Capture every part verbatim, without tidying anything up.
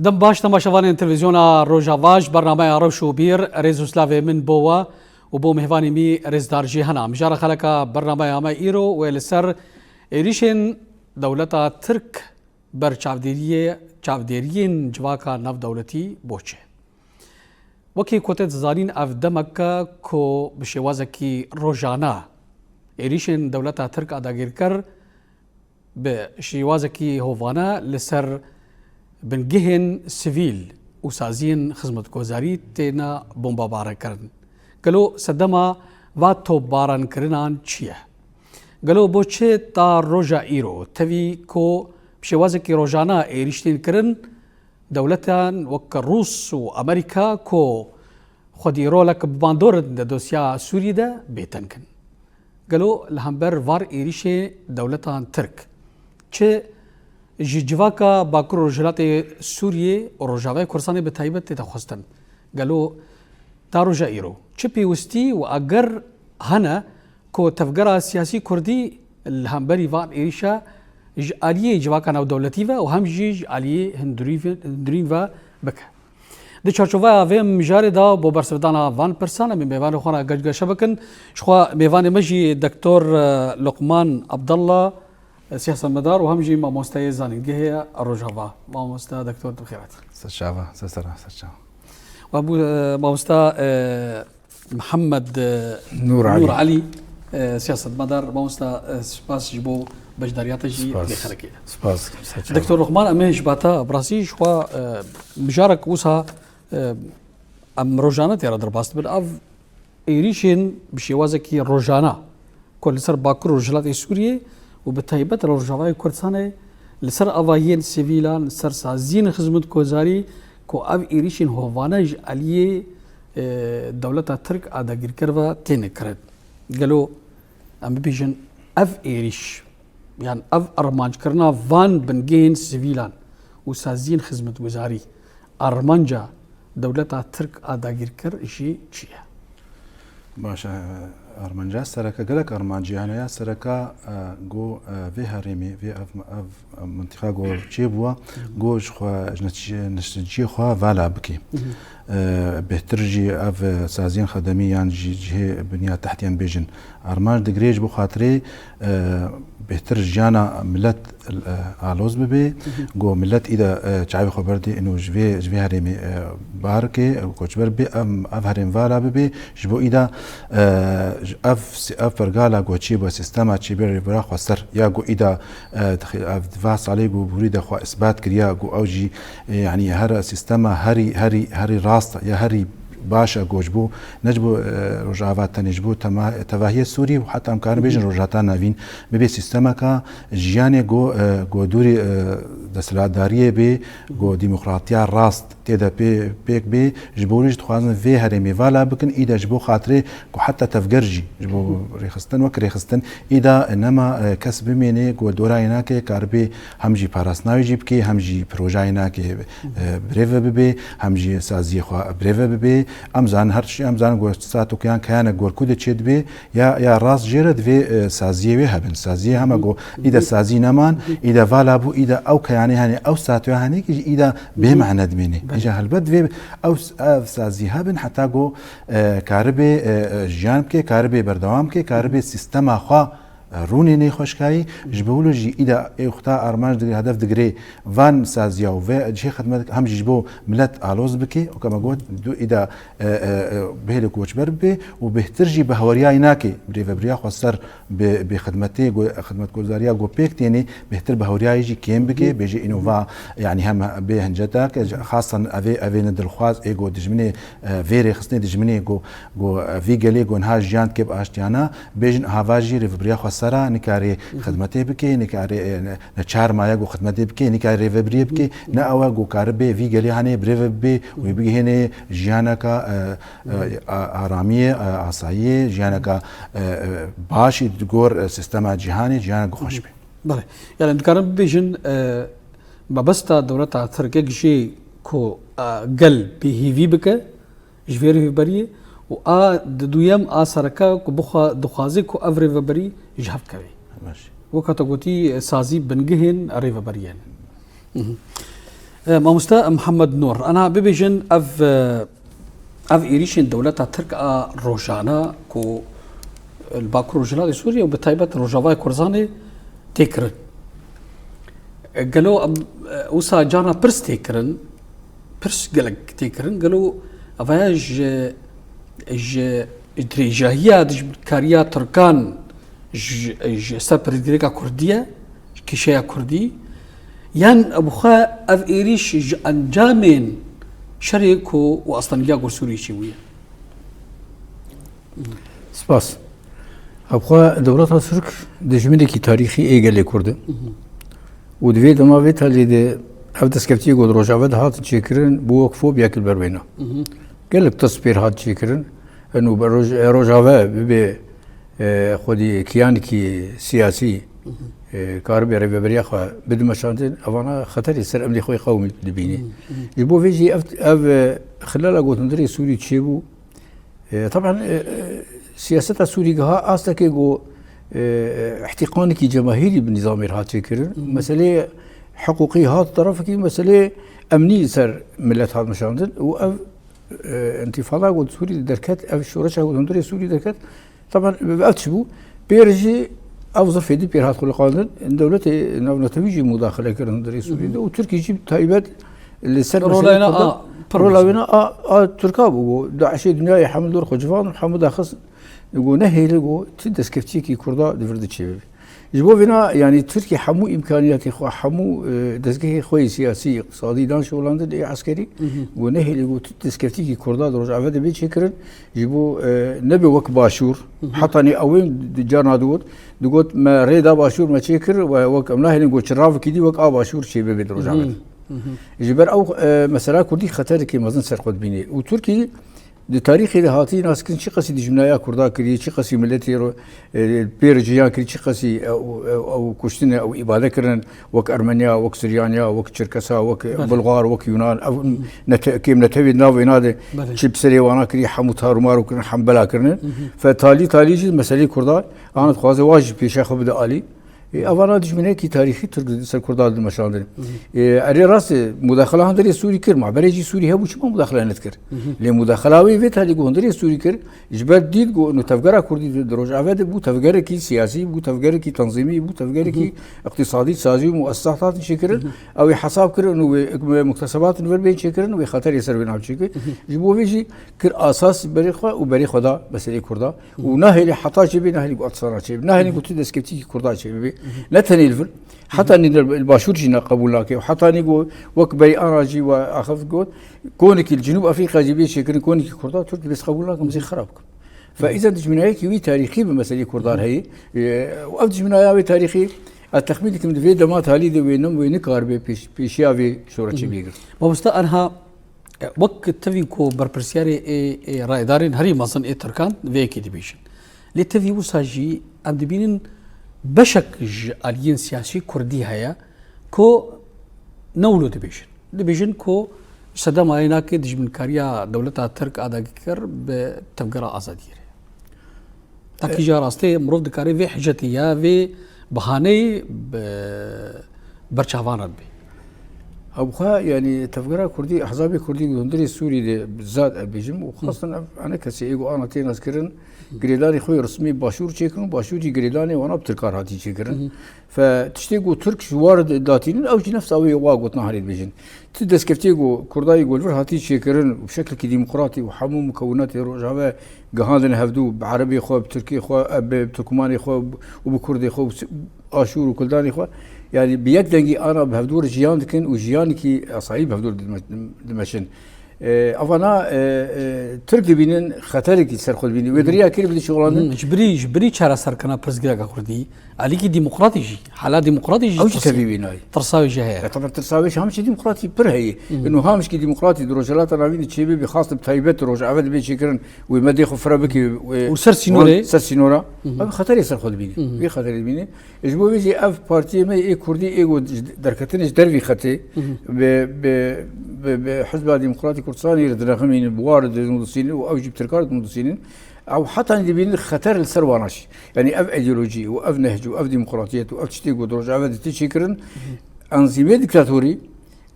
Dem baş temaşevanên televîzyona Rojava, ji bernameya Rewş û Bîr, rêz û slavê min bo we û bo mêvanê mî rêzdar jî hena. Mijara xeleka bernameya me îro wê li ser êrîşên dewleta Tirk ber çavdêriyê, çavdêriyên civaka navdewletî bo çi? Wekî ku tê dizanîn, ev demek e ku bi şêwazekî rojane êrîşên dewleta Tirk a dagîrker bi şêwazekî hovane li ser bingehên sivîl û saziyên xizmetgozarî têne bombebarankirin. Gelo sedema va topbarankirinan çi ye? Gelo bo çi ta roja îro, tevî ku bi şêwazekî rojane êrîş tên kirin, dewletan wek Rûs û Amerîka ku xwedî rolek bi bandor in di dosya Sûriyê de, bêdeng in? Gelo li hember van êrîşê dewletan Tirk, çi ji civaka Bakur Rojhilatê Sûriyê û Rojavayê Kurdistanê bi taybet tête xwestin? Gelo ta roja îro çi pêwistî û eger hene ku tevgera siyasî kurdî li hemberî van êrîşa ji aliyê civaka navdewletî ve û hem jî ji aliyê hundirî-, hundirîn ve bike? Di çarçoveya vê mijarê de bo bersivdana van pirsan em ê mêvanê xwe re geşgeşe bikin. Ji xwe mêvanê me jî Doktor, e, Luqman Abdallah, e, siyasetmedar û hem jî mamosteyê zanîngehê ye Rojava. Mamoste Doktor, tu bi xêr hatî. Ser çava, ser sera, ser çava. Ve bû, e, mamoste, e, Mihemed, e, Nûr Nûr Elî. Elî, e, siyasetmedar. Mamoste, e, spas ji bo beşdariya te jî Spas. Vê xelekê de. Spas. Ser çava. Doktor Luqman, em ê ji ba te bi rastî ji xwe, e, mijarek wisa, e, em rojane tê re derbas dibin. Ev êrîşên bi şêwazekî rojane ku li ser Bakur û Rojhilatê Sûriyê û bi taybet li Rojavayê Kurdistanê li ser avahiyên sivîlan, li ser saziyên xizmetgozarî ku ev êrîşên hovane ji aliyê, e, dewleta Tirk a dagîrker ve têne kirin. Gelo em bibêjin ev êrîş, yan ev armanckirina van bingehên sivîlan û saziyên xizmetguzarî, armanca dewleta Tirk a dagîrker jî çi ye? Baş e, armanca sereke, gelek armancî hene. Ya sereke, e, go, e, vê herêmê, vê ev, ev mintiqa go çêbûye, go ji xwe ji neticê-, neticiyê xwe vala bike. E, bêhtir jî ev, e, saziyên xedemî yan jî cihê binya tehtiyan bêjin, armanc digirê ji bo xatirê, e, bêhtir jiyana milet, e, aloz bibe, go milet îda, e, çavê xwe berdê ino ji vê, ji vê herêmê, e, barike, e, koçber bê, em, ev herêm vala bibe, ji bo îda, e, ji ev si-, ev pergala go çêbûye, sîstema çêbûye rêvebira xweser, ya go îda, e, dixê-, ev di va salê go borî de xwe isbat kiriya, go ew jî, e, yanî her sîstema herî, herî, herî rast e, ya herî baş e, go ji bo, ne ji bo, e, Rojava tenê, ji bo tema-, tevahiyê Sûrî û heta em karin bêjin Rojhilata Navîn, bibe sîstemeka jiyanê go, e, go dûrî, e, desthilatdariyê bê, go demokratiya rast tê de pê-, pêk bê, ji bo wî jî dixwazin vê herêmê vala bikin, îde ji bo xatirê ku heta tevger jî, ji bo rêxistin, wek rêxistin, îda nema, e, kes bimêne ku dorayê nake, karibê hem jî parastina wî jî bike, hem jî projayê nake, e, birêve bibe, hem jî saziyê xwe birêve bibe. Em zanin, her tiştî em zanin ku statûkiyan keyane gor ku de çê dibe, ya, ya rast jê re divê, e, saziyê wê hebin. Saziyê hema ku îde sazî neman, îde vala bû, îde ew keyanê hene, ew statûya hene ki jî îde bê mehne dimêne. Îja helbet divê ew s-, ev sazî hebin heta ku, e, karibê, e, e, jiyan bike, karibê berdewam bike, karibê sîstema xwe, e, rûnê nêxweşkayî, ji bo wilo jî îde ê xwe ta armanc digire, hedef digire van saziya û vê cihê xidmet hem jî ji bo milet aloz bike. Weke me got, du îda, e, e, e, bihêle koçber bibe û bêhtir jî bi haweriyayê nake, birêvebiriya xweser bi, bi xidmetê, go-, xidmetgozariya go pêk têne, bêhtir bi haweriyayê jî kêm bike, bêje îno va, yanî hem bê hinceta ke, xasan evê, evê ne dilxwaz, ê go dijminê, e, vê rêxistinê dijminê go, go, e, vî gelê go niha jiyan dike bi aştiyana, bêjin hava jî rêvebiriya xwesera, nikarê xidmetê bike, nikarê, e, ne, neçar maye go xidmetê bike, nikarê rêvebiriyê bike, ne ew e go karibê vî gelê hanê birêve bibe û wî bigihêne jiyaneka, e, e, a-, aramiyê, e, asayiyê, jiyaneka, e, e, başî di gor, e, sîstema cîhanê, jiyaneka xweş be. Belê. Yani em dikarin bibêjin, e, mebesta dewleta Tirk yek jê ku, e, gel bêhêvî bike ji vê rêveberiyê û a di duyem a sereke ku bixwe-, dixwaze ku ev rêveberî ji hev keve. Baş. Weka te gotî, e, sazî bingehên rêveberiyê ne. Mhm. E, Mamoste Mihemed Nur, ana bibêjin ev, e, ev êrîşên dewleta Tirk a rojane ku li Bakur Rojhilatê Sûriyê û bi taybet Rojavayê Kurdistanê tê kirin. E, gelo em, e, wisa carna pirs tê kirin, pirs gelek tê kirin, gelo evaya ji, ji dirêjahiya dijminkariya Tirkan ji, ji ser pirsgirêka Kurdî ye, ji kêşeya Kurdî, yan bi xwe ev êrîş ji encamên şerê ku û astengiya ku Sûriyê çêbûye? Spas. Hebxwe dewleta Tirk dijminekî tarîxî ê gelê Kurd e. Û di vê dema vê talî de ev destkeftiyê ku di Rojava de hatin çêkirin, bû wek fobiyek li ber wêna. Gelek tirs pêr hat çêkirin. Eno bi roj-, Rojava bibe, e, xwedî kiyanekî siyasî, e, karibe rêveberiya xwe bide meşandin, evana xeterê ser emnê xwe yê qewmî dibîne. Ji bo vê jî ev, ev, e, xilala ku hundirê Sûrî çêbû, E, taban, e, e, siyaseta Sûrî giha astekê ku, e, e, îhtîqanekî cemahîrî bi nîzamê re hat çêkirin. Meseleyê hiqûqî hat terefekî, meseleyê emnî ser milet hat meşandin û ev, e, întîfada ku Sûrî derket, ev şoreşa ku hundirê Sûrî derket, taban, ev çi bû? Pêr jî ev zirfê dî pêr hat xuliqandin, dewletê navnetewî jî mudaxile kirin hundirê Sûrî de û Tirkî jî taybet li ser Rola meselê wêna Kurdan, a, pir rola mezin. Wêna a, a Tirka bû, got, DAIŞê dinyayê hemû li dor xwe civan û hemû daxist, got, nehêle, got, ti destkeftiyekî Kurda di vir de çêbibe. Ji bo vêna, yanî Tirkiye hemû îmkaniyatê xwe, hemû, e, dezgehê xwe yê siyasî, îqtisadî dan şolandin ê eskerî, got, nehêle, got, ti destkeftiyekî Kurda di Rojava de bê çêkirin, ji bo, e, nebe wek Başûr, heta nê ew ên di carna digot, digot, me rê da Başûr me çêkir, we wek em nahêlin, got, çiravekî dî wek a Başûr çêbibe di Rojava de. Ji ber ew, e, mesela Kurdî xeterekî mezin ser xwe dibîne. Û Tirkî di tarîxê de hatî naskirin çi qasî dijminaya Kurda kiriye, çi qasî miletê ro-, e, pê re ciyan kiriye, çi qasî ew, ew, ew kuştine, ew îbade kirin, wek Ermeniya, wek Siryaniya, wek Çerkesa, wek Belê. Bulgar, wek Yunan, ew nete-, kêm netewê di nav wêna de Belê. Çi bi serê wana kiriye, hemû tarûmar û kirin, hem bela kirine. Fe talî talî jî meselê Kurda, ana dixwaze wa jî pêşa xwe bide alî. Ê, evana dijminekî tarîxî Tirk di ser Kurdan dimeşandin. Ê, erê rast e, mudaxila hundirê Sûrî kir, ma berê jî Sûrî hebû, çima mudaxila nedikir? Lê mudaxila wê vê talî ku hundirê Sûrî kir, ji ber dît ku ino tevgera Kurdî di, di Rojava de bû tevgerekî siyasî, bû tevgerekî tenzîmî, bû tevgerekî iqtîsadî, sazî û muessesat hatin çêkirin. Ew ê hesab kirin û wê muktesebatên vir bên çêkirin, wê xeterê ser wê nav çêkir. Ji bo vê jî kir asas berê xwe û berê xwe da meselê Kurda. Û nahêlî heta çêbê, nahêlî ku atisana çêbê, nahêlî ku tu destkeftîkî Kurda çêbibê. Ne tenê li vir, heta nî li Başûr jî ne qebûl nake. Û heta nî ku wek berî ana jî we axif got, konekî li Cinûb Efrîka jî bê çêkirin, konekî Kurda Tirk dibê qebûl nakin, bizê xera bikin. Fe îzen dijminayekî wî tarîxî bi meselê Kurdan heye. Û ev dijminaya wê tarîxî, ez texmîn dikim di vê dema talî de wê nim wê nikaribe pêş-, pêşiya vê şoreçê bê girt. Mamoste, anha E, wek tevî ku berpirsiyarê ê, ê rayedarên herî mezin ê Tirkan vê yekê dibêjin. Lê tevî wisa jî em dibînin beşek ji aliyên siyasî Kurdî heye ku ne wilo dibêjin. Dibêjin ku sedema yê nake dijminkariya dewleta Tirk a dagirker bi tevgera azadiyê re. Takî jî rastê mirov dikare vê hicetê ya, vê bihaneyê bi berçavan re bibe. Hebxwe, yanî tevgera Kurdî, ehzabê Kurdî di hundirê Sûrî de zad, ez bêjim, û xwestin ev ene kesê ê ku ana tê naskirin, girêdanê xwe yê resmî Başûr çêkirin û Başûr jî girêdanê wana bi Tirkan hatî çêkirin. Fe tiştê ku Tirk ji war datînin, ew jî nefsa wê wa gotina herê dibêjin. Ti destkeftiyê ku Kurda yê ku li vir hatî çêkirin û bi şeklekî demokratî û hemû mukewinatê Rojava gihandin hevdû, bi Erebê xwe, bi Tirkê xwe, e, bi Turkmanê xwe û bi Kurdê xwe û si-, Aşûr û Kuldanê xwe, yanî bi yek dengî ana bi hevdû re jiyan dikin û jiyanekî esayî bi hevdû re dime-, dimeşin. E, evana, e, e, Tirk dibînin xeterekî ser xwe dibînin. Wê di riya kê re bidin şixulandin? Hmm, ji birî, ji birî çareserkirina pirsgirêka Kurdî, alîkî demokratî jî, hala demokratî jî Ew jî tevî wî nayê. Tirsa wî jî heye. E, tabii tirsa wê jî hem jî demokratî pir heye. Ino hem jî demokratî di Rojhilata Navîn de çêbê, bi xas bi taybet Rojava dibê çêkirin, wê me dê xwe fira bike, wê Û ser sînorê? Ser sînora. Ev xeterê ser xwe dibîne. Vê xeterê dibîne. Ji bo vê jî ev partiyê me ê Kurdî ê ku ji derketinê ji dervî xetê bi, bi, bi, bi Hizba Demokratîk Kurdistanê re direximînin, bi war re dinûdisînin û ew jî bi Tirkan re dinûdisînin. Ew hetanî dibînin xeter li ser wana jî. Yanî ev îdeolojî û ev nehc û ev demokratiyet û ev tiştê ku di Rojava de tê çêkirin, enzîmê diktatorî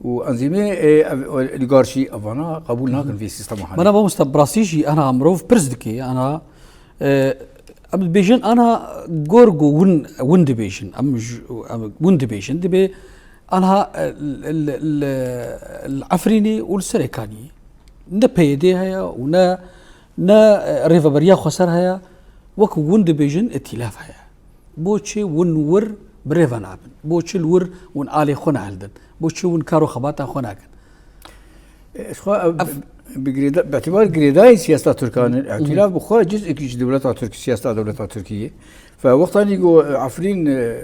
Û enzîmê, e, ev, oligarşî evana qebûl nakin vê sîstema hanê. Mana mamosta, bi rastî jî ana mirov pirs dike, ana, e, em dibêjin ana gor ku win, win dibêjin, em ji, em win dibêjin, dibê ana, e, li, li, li, li Efrînê û li Serêkaniyê ne P Y D heye û ne, ne, e, Rêveberiya Xweser heye, wek win dibêjin îtîlaf heye. Bo çi win wir bi rê ve nabin? Bo çi li wir win alê xwe nahildin? Bo çi win kar û xebata xwe nakin? Ji xwe ev bi girêda-, bi îtibar girêdayî siyaseta Tirkan in. Îtîlaf bi xwe ciz'ekî ji dewleta Tirk, siyaseta dewleta Tirkiyê. Fe wextanî ku Efrîn, e,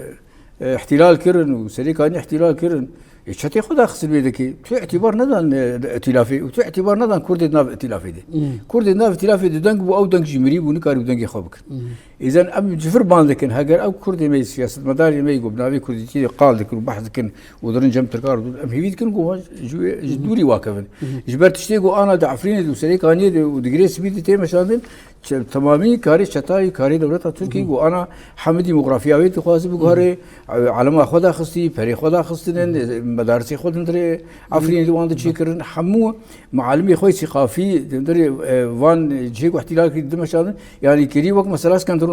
e, îhtîlal kirin û Serêkanî îhtîlal kirin, e, çetê xwe daxistin wê dekê. Tu îtibar nedan, e, îtîlafê û tu îtibar nedan Kurdê di nav îtîlafê de. Kurdê di nav îtîlafê de deng bû, ew deng jî mirî bû, nikarî bû dengê xwe bikin. Îzen em cifir ban dikin, heger ew Kurdê me yê siyasetmedarê me yê ku bi navê Kurdîtiyê de qal dikin û bahs dikin û dirin cem Tirkan re, em hêvî dikin ku wan ji wê, ji dûrî wa kevin. Ji ber tiştê ku ana di Efrînê de û Serêkaniyê de û di Girê Spî de tê meşandin, çe-, temamî karê çetayî, karê dewleta Tirkiyê ku ana hemî demografya wê dixwaze biguhere, e, alema xwe daxistî, perê xwe daxistinin, e, medarisê xwe dindirê Efrînê de wan de çêkirin, hemû Mualimê xwe yê sîqafî di hundirê, e, van cihê ku îhtîlal kirî dimeşandin, yanî kirî wek mesela Skenderonê.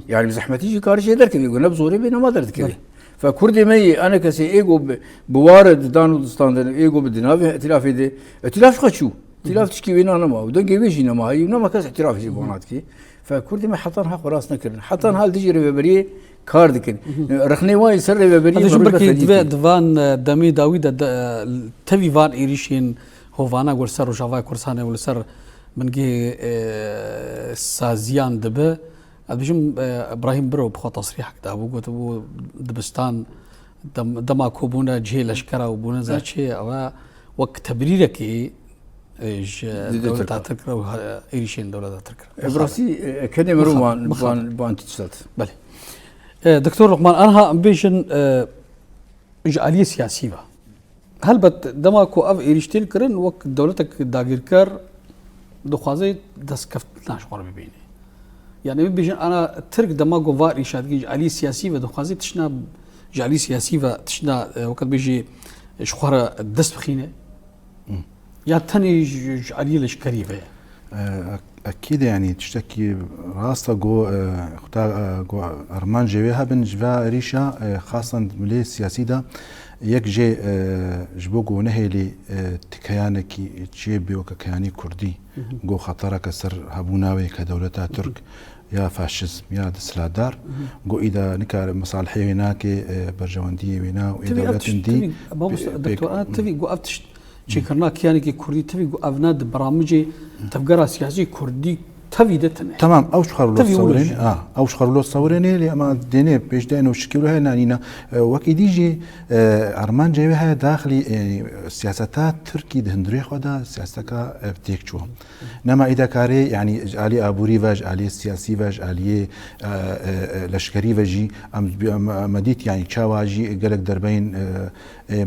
Yanî bi zehmetî jî karî jê derkevî, ku ne bi zorê bê, ne ma derdikevê. Fe Kurdê me yê enekesê ê ku bi, bi ware didan û distandin, ê ku bi di navê îtîlafê de, îtîlaf xwe çû. Îtîlaf tişkî wêna nema û dengê wê jî nema heyî û nema kes îtîraf jî bi wana dikê. Fe Kurdê me heta niha xwe rast nekirin. Heta niha li dijî rêveberiyê kar dikin. Rexnê wa yê ser rêveberiyê Hadi ji mirov belkî dibe fedî dive, divan, e, demê dawî de, de, e, tevî van êrîşên hovana ku li ser Rojavaya Kurdistanê û li ser bingehê, e, saziyan dibe. Ez dibêjim, e, Îbrahîm Biro bi xwe tesrîhek dabû, gotibû dibistan dem-, dema ku bûne cihê leşkera û bûne za çi, ew e wek tebrîrekê, e, ji dewleta Tirk re û, e, êrîşên dewleta Tirk re. E, bi rastî, e, kenê mirov wan, wan, wan tişt. Belê. E, Doktor Luqman, anha em bêjin, e, ji aliyê siyasî ve. Helbet dema ku ev êrîş tên kirin, wek dewletek dagîrker dixwaze destkeftina ji xwe re bibîne. Yani bibêjin ana Tirk dema ku va êrîşa dike ji aliyê siyasî ve dixwaze tiştna, ji aliyê siyasî ve tiştna, e, weke dibêjî ji xwe re dest bixîne. Ya tenê ji, ji aliyê leşkerî ve ye? E, Ekîd e, yanî tiştekî rast e, ku, e, xuta, e, ku armancê wê hebin ji va êrîşa, e, xasan di milê siyasî de yek jê, e, ji bo ku nehêlî, e, ti keyanekî çê bê weke keyanî kurdî, ku xetereke ser hebûna wê ke dewleta Tirk ya faşizm ya desthilatdar, ku îda nikare misalihê wê nake, e, berjewendiyê wê na û ê dewletin dî. Mamosta, doktor, ana tevî ku ev tişt çêkirina kiyanekî kurdî tevî ku ev ne di beramicê tevgera siyasî kurdî tevî de tune. Temam, ew ji xwe re lo sewirêne, a, ew ji xwe re lo sewirêne, lê ema dêne pêş de eno şikê wilo heye nanîna. E, wekî dî jî, e, armancê wê heye daxilî, e, siyaseta Tirkî di hundirê xwe de siyaseteka, e, têk çû. Nema îda karê, yanî ji alî aborî ve, ji alî siyasî ve, ji alî, e, e, e, leşkerî ve jî em, em, me dît, yanî çawa jî gelek derbeyên, e, ê,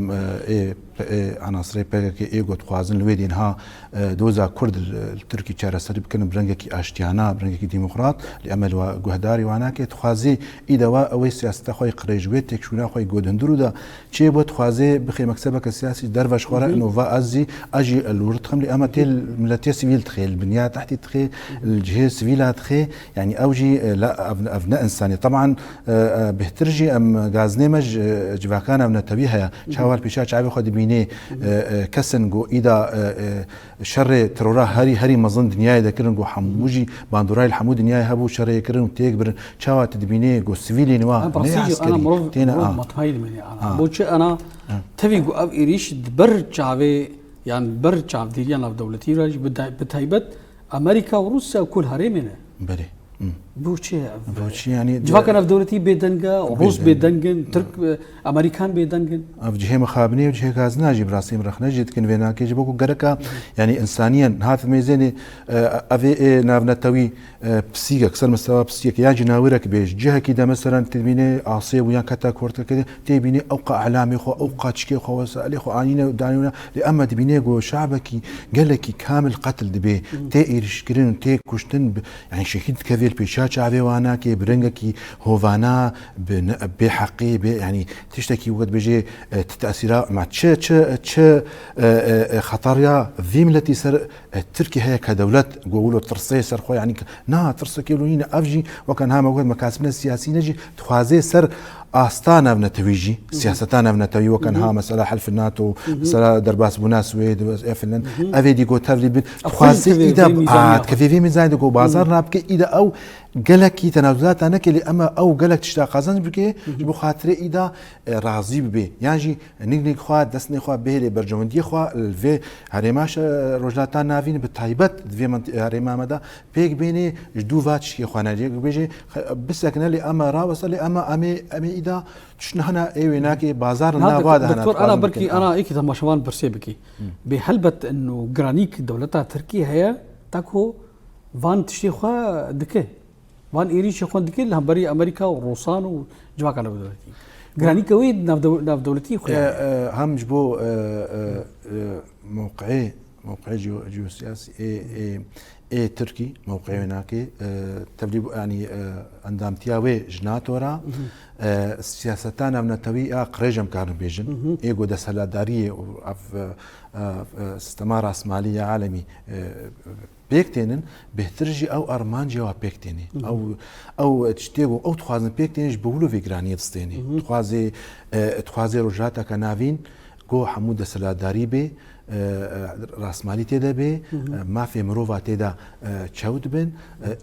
ê, ê, anasirê P K K ê ku dixwazin li wê dîn ha, e, doza Kurd li, li Tirkî çareserî bikin bi rengekî aştiyana, bi rengekî demokrat, lê em li wa guhdarî wa nake, dixwazî îde wa ew ê siyaseta xwe yê qirêj wê têkşûna xwe yê ku di hundir û de çê bû, dixwazê bixê mektebeke siyasî derve ji xwe re, ino va ez zî, ez jî li wir dixim, lê ema tê li miletê sivîl dixê, li binya tehtî dixê, li cihê sivîla dixê, yanî ew jî, e, la, ev, ev ne însanî. Teban, e, e, bêhtir jî em gazinê me ji, e, civaka navnetewî heye. Çawa li pêşa çavê xwe dibînê, e, e, kesin ku îda, e, e, şerê terora herî, herî mezin dinyayê de kirin, ku hemû jî bandorayê li hemû dinyayê hebû, şerê kirin û têk birin. Çawa tu dibînê ku sivîlên wa ne eskerî têne a. Bo çi ana tevî ku ev êrîş di ber çavê, yan ber çavdêriya navdewletî re jî bi tay-, bi taybet Amerîka û Rûsya û ku li herêmê ne. Belê. Bo çi? Bo çi, yanî civaka navdewletî bêdeng e, Rûs bêdeng in, Tirk, e, Amerîkan bêdeng in. Ev cihê mixabinê û cihê gazina jî bi rastî em rexne jê dikin vê nakê, ji bo ku gereka, yanî însaniyen hat mêzênê, e, ev ê, ê navnetewî, e, pisîkek, ser mistewa pisîkek, yan jî nawirek bê, ji cihekî de meselen tê dibînê asê bû yan keta korteke, tê bînê ew qa elamê xwe, ew qa çikê xwe, wesailê xwe anîne û danîne, lê em me dibînê ku şabekî, gelekî kamil qetil dibê, tê êrîşkirin, tê kuştin, bi, yanî şehîd dikevê li pêşa Çavê wan nake, bi rengekî hovana, bi ne-, bê heqî, bê, yanî tiştekî wek dibêje, e, ti tesîra, ma çi, çi, çi, e, e, e, xeteriya vî miletî ser, e, Tirkî heye ke dewlet go wilo tirsê ser xwe, yanî ke, na, tirsekê wilo nîne, ev jî weke niha me got mekasibine siyasî ne jî, dixwaze ser asta navnetewî jî, siyaseta navnetewî weke niha mesela helf NATO, mesela derbasbûna Swêd, e, Finland, ev êdî go tevlî bin, dixwaze îda, a, dikeve vê mîzanê de go bazar nabike, îda ew gelekî tenazulata neke, lê ema ew gelek tişta qazanc bike, ji bo xatirê îda, e, razî bibe. Yan jî nik nik xwe, destnê xwe bihêle berjewendiyê xwe li vê herêma şe-, Rojhilata Navîn bi taybet di vê menti-, herêma me de pêk bêne, ji dû va tiştê xwe ne. Yek bêje, xe-, bisekine lê ema rawese lê ema em ê, em ê îda tişt nehna ê wê nake, bazar li Na, nav dok-, de hene doktor, ana dixwazin berkî, bikin. Ana êkî temaşevan pirsê bikî. Bê helbet inu giranîk dewleta Tirkî heye, ta ku van tiştê xwe dike. Van êrîşê xwe dike li hemberî Amerîka û Rûsan û civaka navdewletî. Giranîka wê navdew-, navdewletî xwe E, ye. E, hem ji bo, e, e, e, mewqeyê, mewqeyê jeo-, jeosiyasî ê, ê, ê Tirkî, mewqeyê wê nake, e, tevlî bû, yanî, e, endamtiya wê ji NATO ra, e, siyaseta navnetewî ya qirêj em karin bêjin. Ê ku desthilatdariyê û ev, e, e, e, sistema rasmalî ya alemî, e, pêk tênin, bêhtir jî ew armancê wa pêk tênê. Ew, ew tiştê ku ew dixwazin pêk tênê ji bo wilo vê giraniyê distênê. Dixwazê, e, dixwazê Rojhilata ke Navîn ku hemû desthilatdarî bê, e, e, rasmalî tê de bê, e, mafê mirova tê de, e, çewt bin,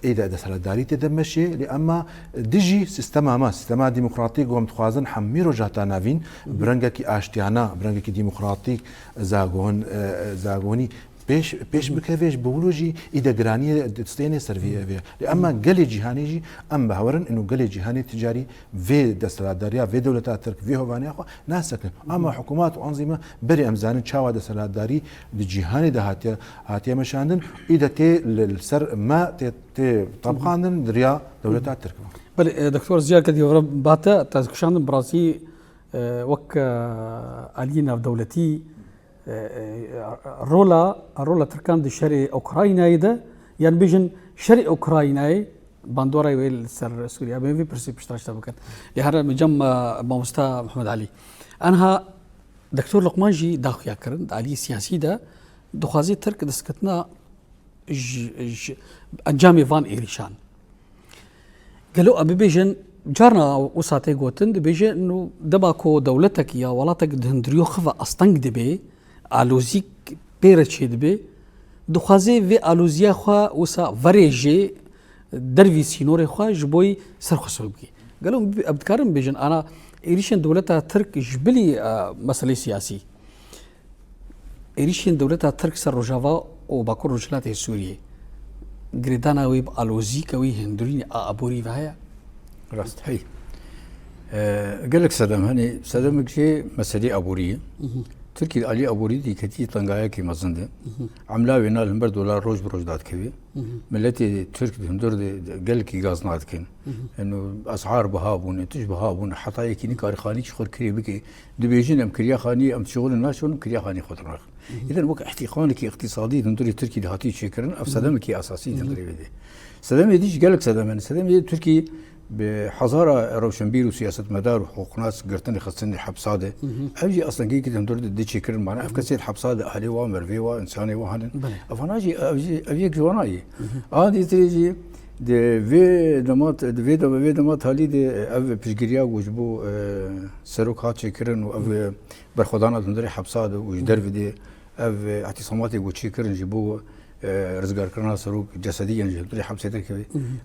e, ê de desthilatdarî tê de meşê. Lê ema dijî sistema me, sistema demokratîk ku em dixwazin hemî Rojhilata Navîn bi rengekî aştiyana, bi rengekî demokratîk zagon, e, e, zagonî pêş, pêş bikeve ji bo wilo jî î de giraniyê distênê ser vê, vê. Lê ema gelê cîhanê jî em bi hewerin û gelê cîhanê ti carî vê desthilatdariya, vê dewleta Tirk, vê hovaniya xwe nasekin. Ama hikûmat û anzîme berê em zanin çawa desthilatdarî di cîhanê de hatiye, hatiye meşandin, î de tê li, li ser me tê, tê tebqandin di riya dewleta Tirk. Belê, e, Doktor Ziya Kedî Evra Bate, te kişandin bi rastî, e, wek, e, aliyê navdewletî, e, e, rola, rola Tirkan di şerê Ukraynayê de, yan bêjin şerê Ukraynayê, bandora wê li ser Sûriye, em ê vê pirsê piştre ji te bikin. Lê here min cem, e, mamosta Mihemed Elî. Anha Doktor Luqman jî daxuya kirin, di aliyê siyasî de dixwaze Tirk destketina ji, ji encamê van êrîşan. Gelo em bibêjin, carna wisa tê gotin, dibêje, nû dema ku dewletek ya welatek di hindiriyo xwe ve asteng dibe, alozîk pê re çêdibe, dixwaze vê aloziya xwe wisa verêje dervî sînorê xwe ji bo yî ser xwe sor bike. Gelo em bi-, em dikarin bibêjin, ana êrîşên dewleta Tirk ji bilî, e, meselê siyasî, êrîşên dewleta Tirk ser Rojava û Bakur Rojhilatê Sûriyê, girêdana wê bi alozîka wî hindurînê a aborî ve heye? Rast, hey. E, gelek sedem hene. Sedemek jî meselê aborî ye. Tirkî di alî aborî de ketî tengayekî mezin de. Emla wê na li hember dolar roj bi roj dadikeve. Miletê Tirk di hundir de, de gelekî gaz nadikin. Eno esar biha bûne, tişt biha bûne, heta yekî nikare xanî jî xwe kirê bike. Dibêjin em kiriya xanî, em şixulin naşon, kiriya xanî xwe dinaxin. Îden wek îhtîqanekî îqtîsadî di hundirê Tirkî de hatî çêkirin, ev sedemekî esasî di hundirê wê de. Sedemê dî jî gelek sedem hene. Sedemê Tirkî bi hezara rewşenbîr û siyasetmedar û hiqûqnas girtinê xistinê hepsa de. Ev jî astengiyekî di hundir de dê çêkirin, mana ev kesê di hepsa de ahlê wa, mervê wa, însanê wa hene. Belê. Evana jî, ev jî, ev yek ji wana ye. A dîtirê jî di vê dema, di vê de, vê dema talî de ev piştgiriya ku ji bo, e, serok hat çêkirin û ev, e, berxwedana di hundirê hepsa de û ji derve de ev, e, îhtîsamatê ku çêkirin ji bo, e, rizgarkirina serok cesedî yên ji hundirê hepsê derkeve.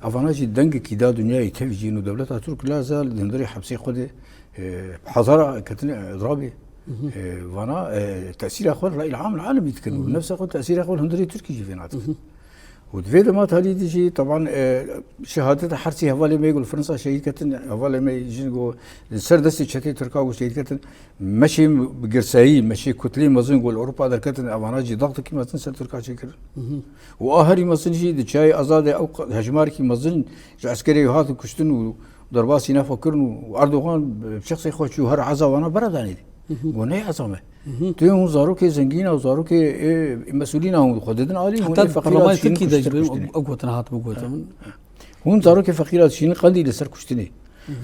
Evana jî dengekî da dinyayê tevî jî û dewleta Tirk lazal di hundirê hepsê xwe de, e, hezara ketine, e, dirabê. E, vana, e, tesîra xwe li rayîl am li alemî dikin û nefsa xwe tesîra xwe li hundirê Tirkî jî vêna dikin. Û di vê dema talî de jî, teban, e, şehadeta her sê hevalê me ku li Fransa şehîd ketin, hevalê me jin ku li ser destê çetê Tirka ku şehîd ketin, meşê bi girseyî, meşê kutlê mezin ku li Ewropa derketin, evana jî daxtekî mezin ser Tirka çêkirin. Û a herî mezin jî di Çiyayê Azadê ew qa-, hejmarkî mezin ji eskerê hatin kuştin û derbasî nefxwe kirin û Erdogan bi şexsê xwe çû her eza wana beredanê de. Got, ne eza me. Tu hûn zarokê zengîn a û zarokê, ê, mesûlîn a hûn xwe didin alî, hûn Heta ê feqîr a parlamentoya dişînin Tirkî de kuştir, ji bin kuştinê. Ew gotina hat bigotin. Hûn zarokê feqîra dişînin Qendîl li ser kuştinê.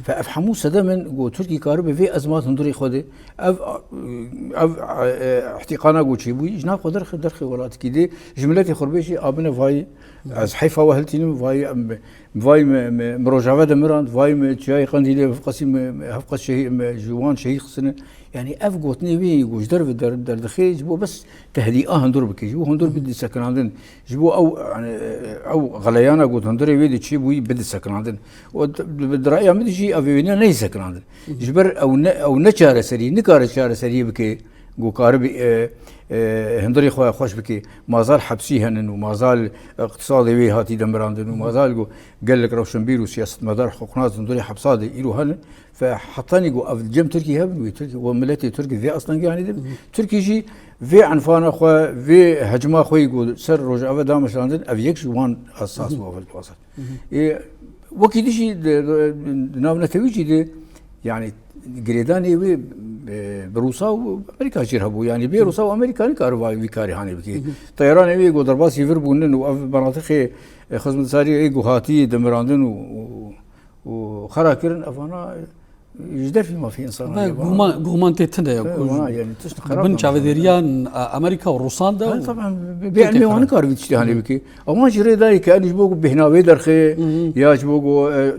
Fe ev hemû sedem in ku Tirkî karibe vê ezmat hundirê xwe de. Ev, ev, e, îhtîqana ku çêbûyî, ji nav xwe derxe, derxe welatikî dê, ji miletê xwe re bêjî, abine vayî, ez heyfa we hiltînim, vayî, em, vayî me, me, me rojave de miran, vayî me çiyayê Qendîlê hevqasî me, me hevqas şehî-, me ji wan şehîd xistine. Yani ev gotinê wê ku ji derve der-, derdixê, ji bo bes tehdîa hundur bike, ji bo hundur bide sekinandin. Ji bo ew, yani, ew xeleyana ku hundirê wê de çêbûyî bide sekinandin. Û d-, bi, bi raya min jî ev wêne neyê sekinandin. Ji ber ew ne, ew ne çareserî, nikare çareseriyê bike, ku karibe, e, e, hundirê xwe xweş bike. Mazal hepsî henin û mazal iqtisadê wê hatî demirandin û mazal ku gelek rewşenbîr û siyasetmedar huknas hundirê hepsa de îro henin. Fe hetanî ku ev cem Tirkî hebin, wê Tirkî, we miletê Tirkî vê astengê anî dibin. Tirkî jî vê enfana xwe, vê hecma xwe yî ku ser Rojava dameşandin, ev yek ji wan esas û evel dixwazin. Ê, wekî dî jî di, di, di navnetewî jî de, yani girêdanê wê, e, bi Rûsa û Amerîka jî hebû. Yani bê Rûsa û Amerîka nikare va-, vî karê hanê bike. Teyaranê wê ku derbasî vir bûnin û ev menatixê, e, xizmetkarî ê ku hatî demirandin û, û, û xera kirin, evana ji derfî mafê însanan Ve lê bana. Guman, guman tê tune ya. Ve ku bana yani tişt xerab bin nameşan. Çavdêriyan, e, Amerîka û Rûsan de Ha, û taban, bê, bê tê elmê wan xerab. Nikar vî tiştê hanê bikê. Ewan jî rê dayê ke, yani ji bo ku bêhna wê derxê, ya ji bo ku, e, e,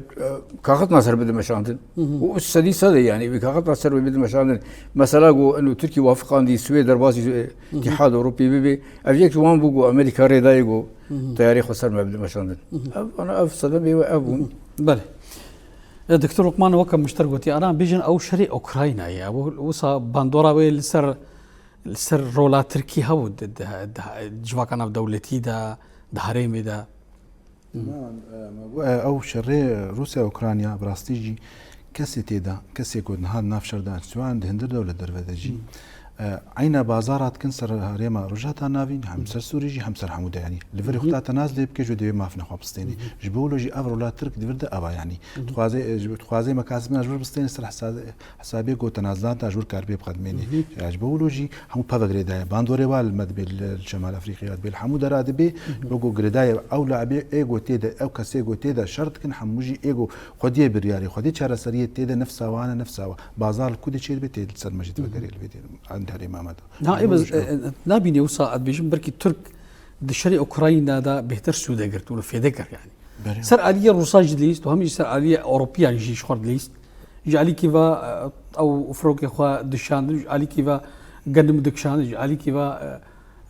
kaxit naser bide meşandin. Û sedî sed e yani, wî kaxit naser bide meşandin. Mesela ku eno Tirkî wafiqandî, Swêd derbasî, e, Îtîhad Ewropî bibe. Ev yek ji wan bû ku Amerîka rê dayê ku teyarê xwe ser me bide meşandin. Ev, ana ev sedemê wê ev bûn. Belê. E, Doktor Lokman, weke min ji te re gotî, ana bêjin ew şerê Ukraynayê ye. Ew wisa bandora wê li ser, li ser rola Tirkî hebû di, di, di, di civaka navdewletî de, di herêmê de. Tamam, e, me got, e, ew şerê Rûsya Ukrayna bi rastî jî kesê tê de, kesê ku niha di nav şer de, siwan di hindir dewlet derve de jî, e, eyna bazara dikin ser herêma Rojhilata Navîn, hem ser Sûrî jî, hem ser hemû de, yanî li vir xwe te nas lê bike, ji wê divê mafina xwe bistênî. Ji bo wilo jî ev rola Tirk di vir de ava, yanî dixwaze, e, ji, dixwaze mekasibina ji vir bistênî ser hesabê, hesabê ku tenazulata ji wir karibê biqedimênê. Ya ji bo wilo jî hemû peve girêdaye. Bandorê wa li me dibê, li, li Şemal Efrîqiya dibê, li hemû dera dibê. Wekî girêdaye ew labê ê ku tê de, ew kesê ku tê de şer dikin, hemû jî ê ku xwediyê biryarê, xwediyê çareseriyê tê de nefsa wan e, nefsa wa. Bazar li ku de çê dibe, tê li ser me jî dibe gerê li vê dê, em herê Mamed. Na, ê, ez, e, e, nabîne wisa ez dibêjim, belkî Tirk di şerê Ukrayna de bêhtir sûde girt û li fêde kir yani. Belê. Ser aliyê Rûsan jî dilîst û hem jî ser aliyê Ewropiyan jî ji xwe dilîst. Ji alîkî ve, e, ew firokê xwe dikişandin, ji alîkî ve gendim dikişandin, ji alîkî ve, e,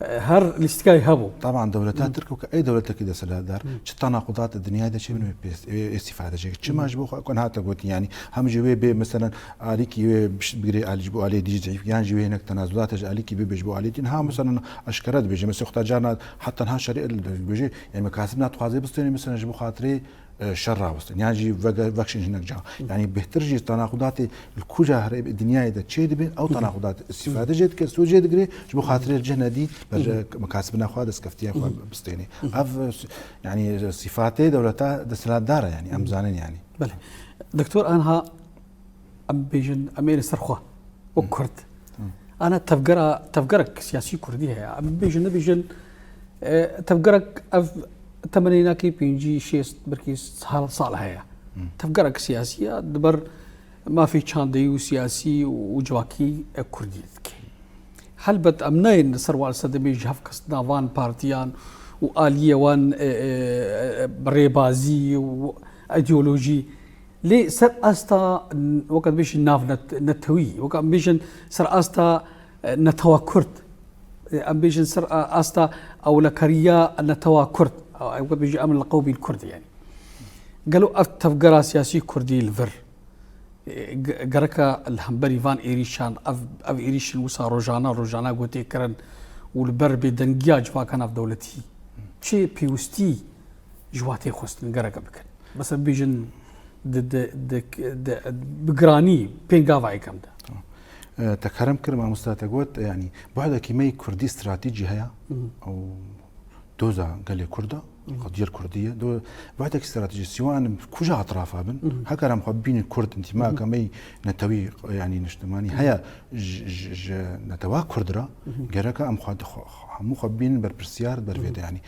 e, her lîstikayê hebû. Taban dewleta Tirk weke ey dewletekî desthilatdar, çi tenaqudat di dinyayê de çêbin wê pê-, wê îstîfade çêkir. Çima ji bo xwe ku hate gotin, yanî hem ji wê bê, meselen, alîkî wê biş-, bigirê alî ji bo aliyê dî zîf, yan ji wê hinek tenazulat ji alîkî bibe ji bo aliyê dî. Ha, meselen, eşkere dibêje, mesela, xwe carna heta niha şerî dibêje, yanî mekasib na dixwaze bistêne, mesela, ji bo xatirê e, şer rawestin. Yan jî vege-, vekşin hinek ca. Yanî bêhtir jî tenaqudatê li kuca herê dinyayê de çê dibin, ew tenaqudat îstîfade jê dike, sûd jê digire, ji bo xatirê cih nedî, ber, e, mekasibina xwe, destkeftiya xwe bistênê. Ev, e, s-, yanî sîfatê dewleta desthilatdar e, yanî em zanin yanî. Belê. Doktor, anha em bêjin, em ê li ser xwe. Wek Kurd. Ana tevgera, tevgerek siyasî Kurdî heye. Em bêjin, nebêjin, e, tevgerek ev temenê nakê pêncî, şêst, belkî sal, sal heye. Tevgerek siyasî ye, di ber mafê çandeyî û siyasî û civakî, e, Kurdî dike. Helbet em nayên li ser wan sedemê ji hevkestina van partiyan û aliyê wan, e, e, e, rêbazî û îdeolojî. Lê ser asta, weke dibêjin navnet-, netewî, weke em bêjin ser asta, e, netewa Kurd, e, em bêjin ser a-, asta ewlekariya netewa Kurd, e, weke dibêjin em li qewmî Kurd, yani. Gelo ev tevgera siyasî Kurdî li vir, e, ge-, gereka li hemberî van êrîşan, ev, ev êrîşin wisa rojana, rojana ku tê kirin û li ber bêdengiya civaka navdewletî çi pêwistî ji wa tê xwestin gereke bikin? Mesela bêjin di, di, di, di, bi giranî pêngava yekem de. Tamam. E, te kerem kir, mamosta te got, e, yanî buhdekî me yê Kurdî stratejî heye, ew doza gelê Kurd e, Qediyel Kurdî ye. Do, wextekî stratejî sîwan kuja etrafa bin. Heger em xwe bînin Kurd, întîmaka me yî netewî, yanî niştimanî heye ji, ji, ji netewa Kurd re, gereka em xwe, xwe, xwe, hemû xwe bînin berpirsiyar ber vê de, yanî.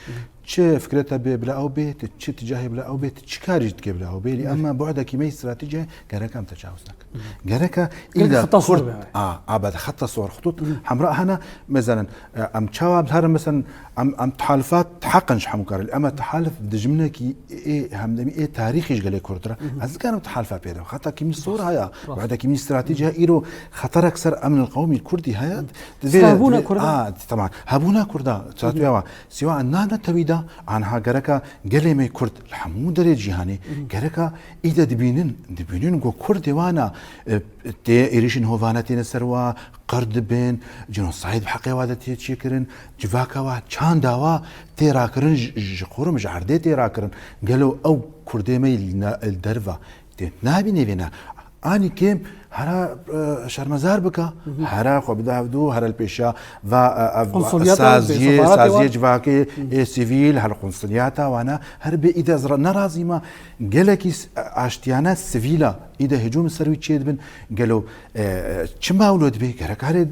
Çi fikrê te bê bila ew bê, tu çi tîcahê bila ew bê, tu çi karî jî dikê bila ew bê, lê ema bu'dekî me yî stratejî gereka em tecawuz nekin. Gereka Gerek îda xeta sor Kurd, be. A, a, be xeta sor, xutut, hemra hene, mezenin, e, em çawa herin, mezenin, em, em tehalifat heqin ji hemû karê, lê ema tehalif dijminekî ê hemdemî ê tarîxî ji gelê Kurd re. Ez dikarim tehalifa pê de. Xeta kîmî sor haya, wehda kîmî stratejî haya, îro xeterek ser emnil qewmî Kurdî haya. Divê, Sirabûna divê, Kurda. A, tamam. Hebûna Kurda, çatûya wa. Siwa na netewî de, anha gereka gelê me Kurd li hemû derê cîhanê, gereka îde dibînin, dibînin ku Kurdê wana, e, tê êrîşên hovane têne ser wa, qir dibin, cînosayd bi heqê wa de tê çêkirin, civaka wa, çanda wa tê rakirin, ji, ji xurum, ji erdê tê rakirin. Gelo ew Kurdê me li na-, li derva tê nabîne vêna? Anî kêm hera, e, şermezar bike, hera xwe bide hevdû, here li pêşa va, e, ev Konsoliyata saziyê, sefara saziyê tê civakê, ê sivîl, her konsoliyata wana, her bê îde ez ra-, nerazî me. Gelekî s-, aştiyane sivîla îde hicûm ser wî çêdibin. Gelo, e, çima wilo dibê? Gerek here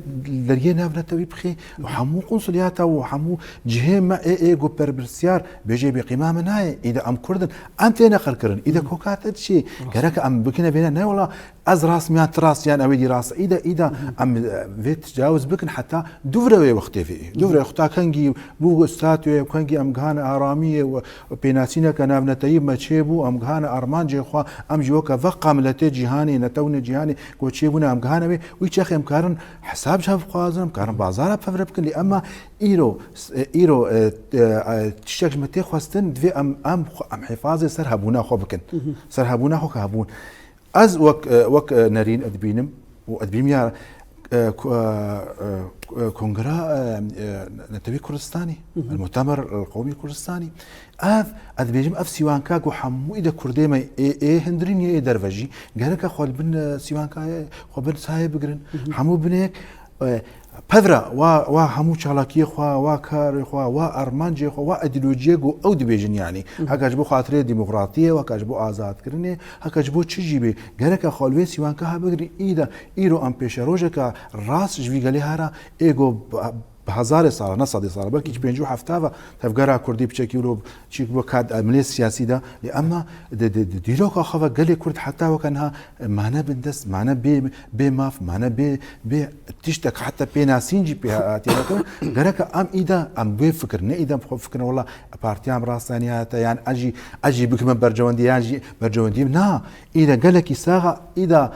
deriyê navnetewî bixê. Hemû konsoliyata û hemû cihê me ê, ê ku berpirsiyar bêjê bê qîma me nayê. Îde em Kurd in. Em têne qirkirin. Îde koka te diçê. Gerek em bikine vêne. Ne wela ez rast me yan tu rast yan ew êdî rast. Îde, îde em, e, vê tecawuz bikin heta dûvre wê wextê vê. Dûvre wexta kengî bû statûyê, kengî em gihane aramiyê û pênasîneke navneteyî me çêbû, em gihane armancê xwe, em jî weke veqa miletê cîhanê, netewnê cîhanê ku çêbûne em gihane wê, wî çaxê em karin hesab ji hev bixwazin, em karin bazara pevre bikin, lê ema îro, îro, e, e, e, tiştek ji me tê xwestin, divê em, em xwe, em hifazê ser hebûna xwe bikin. Ser hebûna xwe ke hebûn. Ez wek, e, wek, e, nerîn dibînim û dibînim ya, e, ku, e, e, Kongreya, e, e, Netewî Kurdistanî, El Mutemer El Qewmî Kurdistanî, ev, ez dibêjim, ev sîwanka ku hemû îde Kurdê me ê, ê hundirîn ê derve jî, gereke xwe li bin, e, sîwanka xwe bin sayê bigirin. Hemû binêk, e, pevra, wa, wa hemû çalakiyê xwe, wa karê xwe, wa armancê xwe, wa îdeolojiyê ku ew dibêjin, yanî. Heke ji bo xatirê demokratiyê, heke ji bo azadkirinê, heke ji bo çi jî bê, gereke xwe li wê sîwanka ha bigirin. Îda, îro em pêşerojeke rast ji vî gelê hera ê ku bi, bi hezarê sala, ne sedê sala, belkî ji pêncî û hefta ve tevgera Kurdî piçekî wilo çîk bo kat emlê siyasî de. Lê ema di, di, di dîroka xwe ve gelê Kurd heta weke niha mane bindest, mane bê, bê maf, mane bê, bê tiştek heta pênasîn jî pê hatiye nekirin. Gereke em îda em wê fikir, ne îda em xwe fikir, wela partiya em rastaniya te, yan ez jî, ez jî bikime bercewendî, yan jî bercewendî. Na, îda gelekî saxa, îda,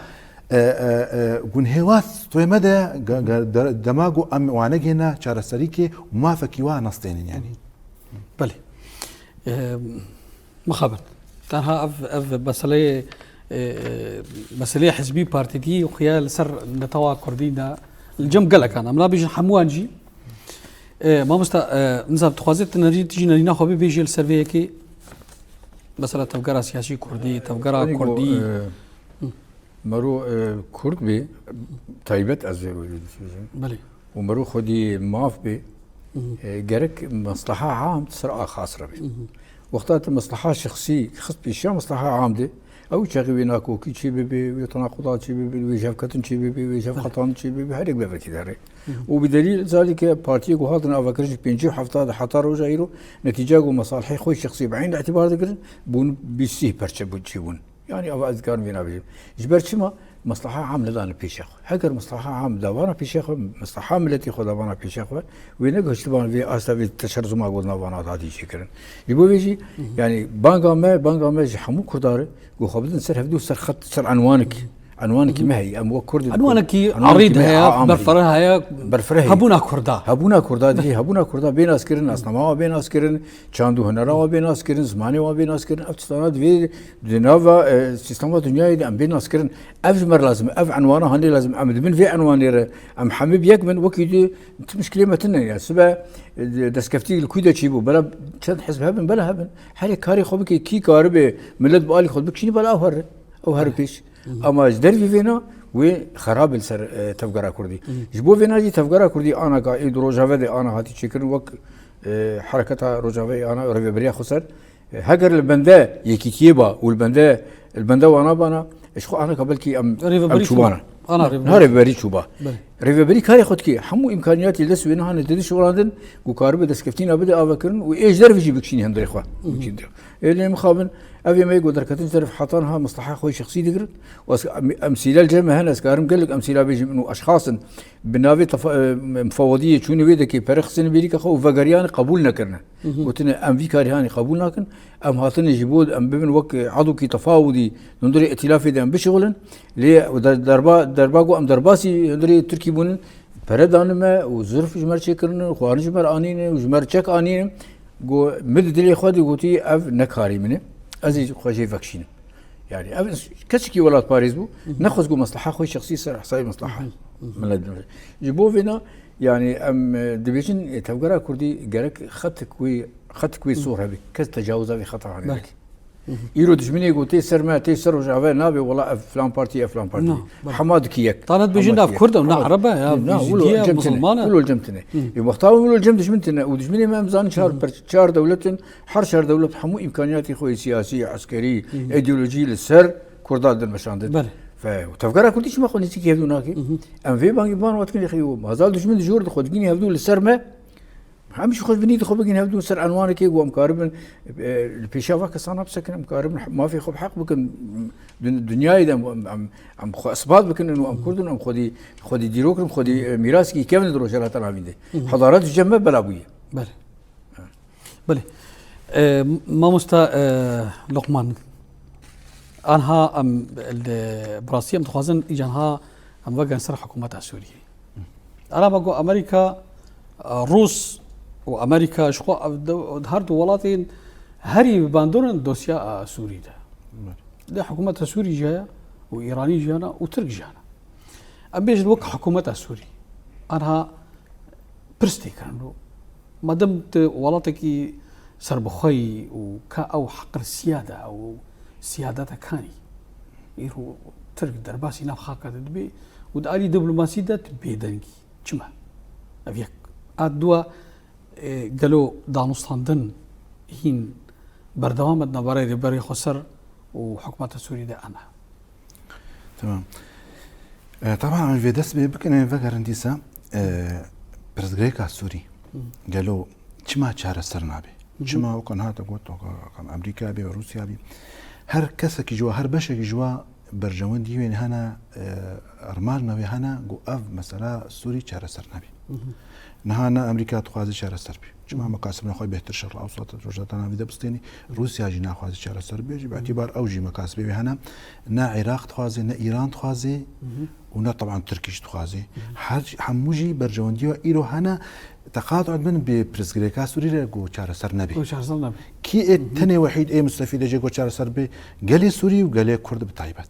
e, e, e, gunhêwat toyê me de, ge-, ge-, de-, dema ku em wane gêne çareserîkê û mafekî wa nestênin, yanî. Belê. E, Mixabin. Tenha ev, ev meseleyê, e, e, meseleyê hizbî partîtî xuya li ser netewa Kurdî ne, li cem gelekan. Em nabêjin hemûan jî. E, mamosta, e, nizam, dixwazê tu nerî, tu jî nerîna xwe bibêjê li ser vê yekê. Mesela tevgera siyasî Kurdî, tevgera Kurdî. Mero, e, Kurd bê, taybet ez ê wê dibêjim. Belê. Û mero xwedî maf bê, e, gerek mesleha am ser a xas re bê. Wexta tu mesleha şexsî xist pêşiya mesleha am de, ew çaxê wê nakokî çê bibe, wê tenaquda çê bibe, wê jevketin çê bibe, wê jevxetan çê bibe, herek bevekî derê. Û bi delîl zalî ke partiyê ku hatin avakirî ji pêncî û hefta de heta roja îro, netîca ku mesalihê xwe şexsî bi eyn îtibar dikirin, bûn bîst sîh perçe bû çêbûn. Yanî ava ez dikarim vê nabêjim. Ji ber çima? Mesleha am nedane pêşe xwe. Heger mesleha am davana pêşe xwe, mesleha miletê xwe davana pêşe xwe, wê ne goştiban vê asta vê teşerzuma got navana hatî çêkirin. Ji bo vê jî, yanî banga me, banga me ji hemû Kurdan re, ku xwe bidin ser hevdû ser xet, ser enwanek. Enwanekî me heye, em wek Kurd, enwanekî erîd heye, berfireh heye, berfireh heye. Hebûna Kurda. Hebûna Kurda, dihê hebûna Kurda bê naskirin, nasnama wa bê naskirin, çand û hunera wa bê naskirin, zimanê wa bê naskirin, ev tiştana divê Di nava, e, sîstema dinyayê de em bê naskirin. Ev ji me re lazim e. Ev enwana hanê lazim e. Em di bin vê enwanê re em hemî bi yek bin. Wekî tu, tu mişkilê me tune ye. Sibe, e, destkeftî li kû de çî bû? Bela çend hizb hebin, bela hebin. Herê karê xwe bike, kî karibe milet bi alî xwe bikişîne, bela ew here. Ew here pêş. Ama ji dervî vêna wê xerab li ser, e, tevgera Kurdî. Ji bo vêna jî tevgera Kurdî ana ka ê di Rojave de ana hatî çêkirin wek E, Hereketa Rojavayê ana rêveberiya xweser, e, heger li bende yekîtiyê ba û li bende, li bende wana bana, e, ji xwe aneka belkî em, em çûbana. Na rêveberî çûba. Rêveberî karê xwe dike. Hemû îmkaniyatî li dest wê niha ne didin şixulandin, ku karibe destkeftîna bide avekirin û ê ji derve jî bikişînî hundirê xwe. Bikişînî. Ê lê mixabin, ev ê me go derketin ji derve heta niha mesleha xwe şexsî digirin. Û ez, em, emsîle li cem me hene, ez karim gelek emsîla bêjim, û eşxas in bi navê tefa-, e, mufawediyê çûnê wê dekê pere xistine bêrîka xwe û vegeriyane qebûl nekirine. Gotine, em vî karî hanî qebûl nakin, em hatine ji bo em bibin wek, e, edokî tefawudî di hundirê îtîlafê de em bişixulin. Lê der-, derba, derba ku em derbasî hundirê Tirkî bûnin, pere dane me û zirf ji me re çêkirine, xwarin ji me re anîne û ji me re çek anîne. Go, min di dilê xwe de gotî, ev ne karê min e. Ez ê xwe jê vekişînim. Yani ev kesekî welatparêz bû. Nexwest ku mesleha xwe şexsî ser hesabê mesleha milet bine. Ji bo vêna, yani em, e, dibêjin, e, tevgera Kurdî gerek xetik wê, xetik wê sor hebe. Kes tecawiza vê xeta hanê neke. Îro dijminê ku tê ser me, tê ser Rojava nabe, wela ev filan partî, ev filan partî. Hema dikî yek. Tane dibêjin nav Kurd e, ne Ereb e, ya Jidî ye, Musulman e. Wilo cem tine. Ê wexta wilo cem dijmin tine. Û dijminê me em zanin çar, çar dewlet in. Her çar dewlet hemû îmkaniyatê xwe yê siyasî, eskerî, îdeolojî li ser Kurda dilmeşandin. Belê. Fe, û tevgera Kurdî çima xwe nêzîkî hevdû nake? Em vê bangî ban wat kinê xeyo. Mazal dijmin di jor de xwe digînî hevdû li ser me. Hemî ji xwe binî di xwe bigîn hevdû ser enwanekê ku em karibin, e, li pêşa va kesana bisekin, em karibin mafê xwe bi heq bikin. Dun-, dinyayê de em, em, em, em xwe isbat bikin û em Kurd in, em xwedî, xwedî dîrok in, xwedî, e, mîraskî kevin di Rojhilata Navîn de. Hedaret ji cem me bela bûye. Belê. Belê. E, mamosta, e, Lokman, anha em li, bi rastî em dixwazin îca niha em vegerin ser hikûmeta Sûriyê. Ana me got Amerîka, e, Rûs û Amerîka ji xwe ev de, her du welatên herî bi bandor in dosya, e, Sûrî de. Lê hikûmeta Sûrî jî heye û Îranî jî hene û Tirk jî hene. Em bêjin wek hikûmeta Sûrî. Anha pirs tê kirin. Madem tu welatekî serbixwe yî û ka ew heqirsiya de, ew siyadeta kanî. Îro Tirk derbasî nav xaka te dibe û di alî diplomasî de tu bêdengî. Çima? Ev yek. A dua, e, gelo danûstandin hîn berdewam e di navberê Rêberê Xweser û hikûmeta Sûrî de eme? Tamam. E, taban em vê dest pê bikin, em vegerin dîsa, e, pirsgirêka Sûrî. Gelo çima çareser nabe? Çima wek niha te got, wek Amerîka bî, Rûsya bî. Her kesekî ji wa, her beşekî ji wa berjewendî wê hene, e, armanca wê hene, ku ev mesela Sûrî çareser nabe. Niha ne Amerîka dixwaze çareser bê. Çima mekasibên xwe bêhtir Şerq Ewsat, Rojhilata Navîn de bistênî, Rûsya jî naxwaze çareser bê. Ji bi îtîbar ew jî mekasibê wê hene. Ne Iraq dixwaze, ne Îran dixwaze û ne teban Tirkî jî dixwaze. Her, hemû jî berjewendiya îro hene, teqat dibin bi pirsgirêka Sûrî re ku çareser nebe. Ku çareser nebe. Kî ê tenê wehîd ê mustefîd e jê ku çareser be? Gelê Sûrî û gelê Kurd bi taybet.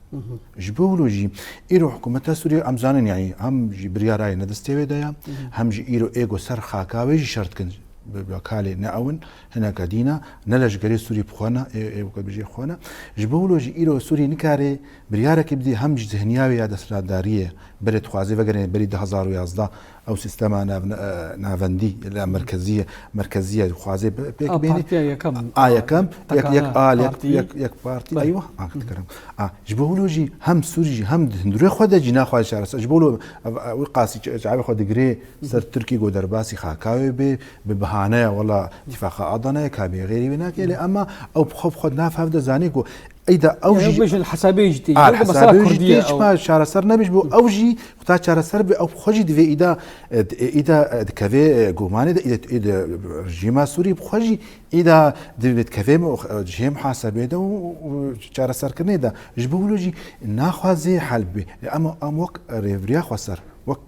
Ji bo wilo jî îro hikûmeta Sûriyê em zanin, yanî hem jî biryara ye ne destê wê de ye, hem jî îro ê ku ser xaka wê jî şer dikin, bi, bi kalê ne ew in, hineka dîna, ne leşgerê Sûrî bi xwe ne, ê, ê weke bijê xwe ne. Ji bo wilo jî îro Sûrî nikare biryarekê bidî hem ji zihniya wê ya desthilatdariyê, berê dixwaze vegerê berî du hezar û yazdeh, ew sîstema nav-, e, navendî, la merkezî, merkezî ye, dixwaze pe-, pêk A bêne. Partiya yekem. A yekem, yek, yek Tekana a, yek, partî. Yek, yek partî, Belê. Eywa, a, dikarim. A, ji bo wilo jî hem Sûrî jî, hem di hundirê xwe de jî naxwaze çareser. Ji bo wilo ev, ev, wî qasî ç-, çavê xwe digirê ser Tirkî ku derbasî xaka wê bê, bi bihaneya wela Tifaqa Adana ye, ka bê xêrî wê nake, lê ema ew bi xwe, bi xwe nav hev de zanî ku Eyda ew Ya, jî bêjin hesabê jî tê. A, Yok, mesela hesabê jî Kurdî tê, ye, çima ew. Çareser nebî ji bo ew jî xweta çareser bê, ew bi xwe jî divê îda, e, d-, e, îda, e, dikeve, e, gumanê de, îda, îda rejîma Sûrî bi xwe jî îda divê dikeve mu-, e, cihê muhasebê de û, û çareserkirinê de. Ji bo wilo jî naxwaze hel bibe. E, em, em wek rêvriya xweser, wek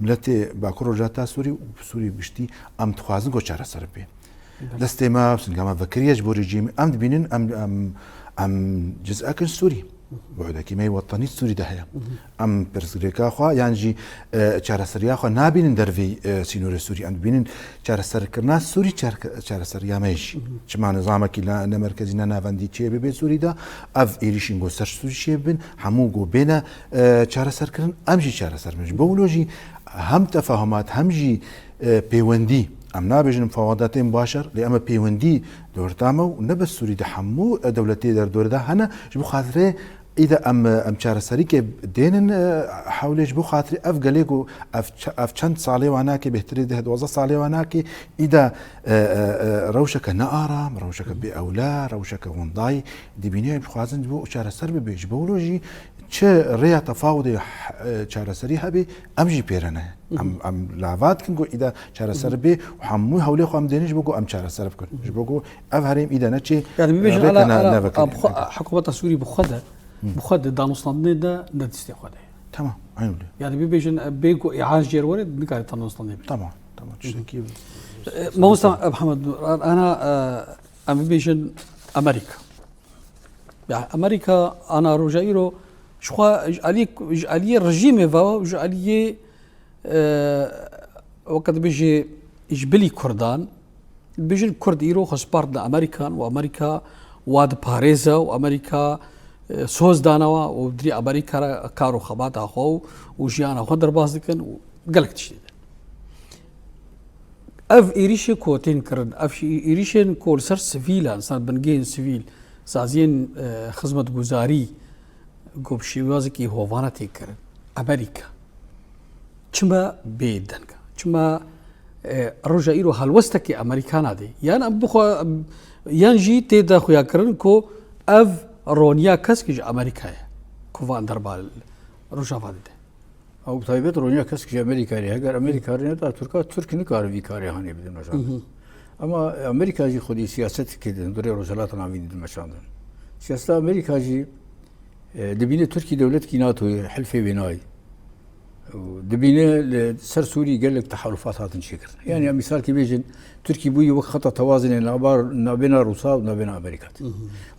miletê Bakur Rojhilata Sûrî û Sûrî giştî em dixwazin ku çareser bibe. Destê me, singa me vekiriye ji bo rejîmê. Em dibînin, em, em, em ciz'ek in Sûrî. Bu'dekî me yê wetenî Sûrî de heye. Em pirsgirêka xwe, yan jî, e, çareseriya xwe nabînin derveyî, e, sînorê Sûrî. Em dibînin çareserkirina Sûrî çarek-, çareseriya me jî. Çima nizamekî ne, ne merkezî ne navendî çêbibe Sûrî de, ev êrîşên ku ser Sûrî çêbibin, hemû ku bêne, e, çareserkirin, em jî çareser bin. Ji bo wilo jî hem tefahumat, hem jî, e, pêwendî Em nabêjin mufawedatên başer, lê em ê pêwendî di orta me û ne bes Sûrî, di hemû dewletê der di orê de hene. Ji bo xatirê îda em, em çareserîkê dênin, e, hewlê ji bo xatirê ev gelê ku ev ç-, ev çend salê wan nake, bêhtirê deh dozda salê wan nake, îda, e, e, e, rewşeke ne aram, rewşeke bê ewle, rewşeke windayî dibîne, em dixwazin ji bo çareser bibe. Ji bo wilo jî çi rêya tefawudê, e, çareserî hebe, em jî pê re ne. Em, em lava dikin ku îda çareser bê û hemû hewlê xwe em dênin ji bo ku em çareser bikin. Ji bo ku ev herêm îda neçê, Yani bibêjin e, rêke ala, ne, ala, nevekirî. Hikûmeta Sûrî bi xwe de, bi xwe de danûstandinê de ne destê xwe de. Tamam, aynı öyle. Yani bibêjin, e, bê ku îaz jêr were, nikare danûstandinê bê. Tamam, tamam. Tiştekî. E, Mamosta Mihemed, ana, e, em bibêjin Amerîka. Ya Amerîka ana roja îro ji xwe ji aliyê, ji aliyê rejîmê ve, ji aliyê, e, weke dibêjê ji bilî Kurdan, dibêjin Kurd îro xwe spartine Amerîkan û Amerîka wa diparêze û Amerîka, e, soz dane wa û dirî Amerîka re kar û xebata xwe û, û jiyana xwe derbas dikin û gelek tiştê din. Ev êrîşê ku tên kirin, ev şî-, êrîşên ku li ser sivîlan, ser bingehên sivîl, saziyên, e, xizmetguzarî ku bi şêwazekî hovane tê kirin, Amerîka çima bê deng e? Çima, e, roja îro helwestekî Amerîka nade? Yan em bixwe, yan jî tê de xuya kirin ku ev roniya kesk ji Amerîka ye ku van derba Rojava dide. Ew bi taybet roniya kesk ji Amerîkayê re. Heger Amerîka rê neda Tirka, Tirk nikare vî karê hanê bidin meşandin. Ama Amerîka jî xwedî siyaseteke di hundirê Rojhilata Navîn didin meşandin. Siyaseta Amerîka jî, e, dibîne Tirkî dewletkî NATOyê, hilfê wênayê. Û dibîne li ser Sûrî gelek tehalufat hatin çêkirin. Yani em mîsalkê bêjin, Tirkî bûye wek xeta tewazinê nabar-, nabêna Rûsa û nabêna Amerîka de.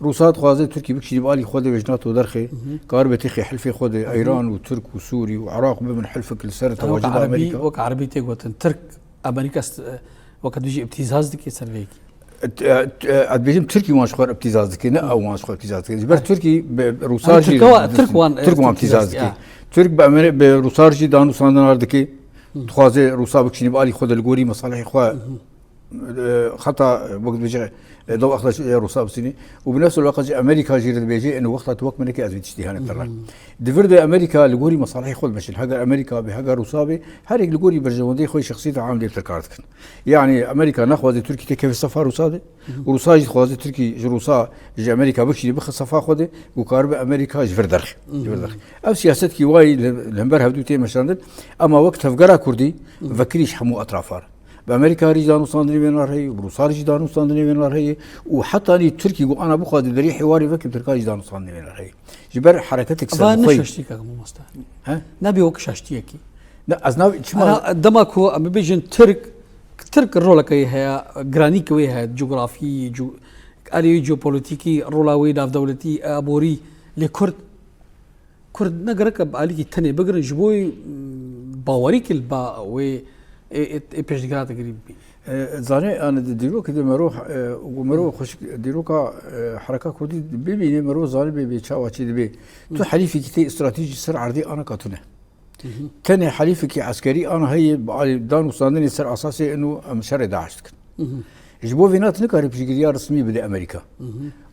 Rûsa dixwaze Tirkî bikişîne bi alî xwe de, ji NATO derxê, karibe têxê hilfê xwe de, Îran û Tirk û Sûrî û Iraq bibin hilfek li ser tewacida Amerîka. Wek Erebî tê gotin, Tirk, Amerîka st-, weke tu jî îbtîzaz dike ser vê yekê. Et, et, et, ez dibêjim Tirkî wan ji xwe re îbtîzaz dike, ne ew wan ji xwe re îbtîzaz dike. Ji ber Tirkî bi Rûsa jî, Tirk wan, Tirk wan îbtîzaz dike. Tirk bi Amer-, bi Rûsa jî danûstandina dike. Dixwaze Rûsa bikişîne bi alî xwe de li gorî mesalihê xwe. E, xeta, e, wek dibêje, e, dew exla ji Rûsa bisînî. Û bi nefs el-waqt jî Amerîka jî re dibêje, eno wexta tu wek min neke ez vî tiştî hene te re. Di vir de Amerîka li gorî mesalihê xwe dimeşin. Heger Amerîka be, heger Rûsa be, her yek li gorî berjewendiyê xwe şexsiyeta am lê bi tirkar dikin. Yani Amerîka naxwaze Tirkî têkeve sefa Rûsa de. Û Rûsa jî dixwaze Tirkî ji Rûsa, ji Amerîka bikişîne bixe sefa xwe de û karibe Amerîka ji vir derxe. Ji vir derxe. Ev siyasetkî wayî li, li hember hevdû tê meşandin. Ema wek tevgera Kurdî vekirî ji hemû etrafa re. Bi Amerîka re jî danûstandinê wê nar heye, bi Rûsa re jî danûstandinê wê nar heye û hetanî Tirkî ku ana bixwaze derî hêwarê veke bi Tirka jî danûstandinê wê nar heye. Ji ber hereketek serbixwe ye. Eva ne şaştiyek e mamoste. He? Nabe wek şaştiyekî. Ne, ez nav-, çima Ana dema ku em bibêjin Tirk, Tirk roleke wê heye, giranîke wê heye, cografî, cu-, alî wê jeopolitîkî, rola wê navdewletî, aborî, lê Kurd, Kurd ne gerek e bi alîkî tenê bigirin, ji bo wê, mm, bawerî ki li ba wê ê, ê, ê pêşnîgera te kirî bibî. E, zanê, yani di dîrokê de merov, e, û merov xweşik dîroka, e, hereka Kurdî bibîne, merov zanî bê, bê çawa çê dibe. Tu helîfekî tê stratejî ser erdê anaka tune. Tenê helîfekî eskerî ana heye, bi alî danûstandinê ser esasê eno em şerê DAIŞ dikin. Ji bo vê nat nikare piştgiriya resmî bide Amerîka.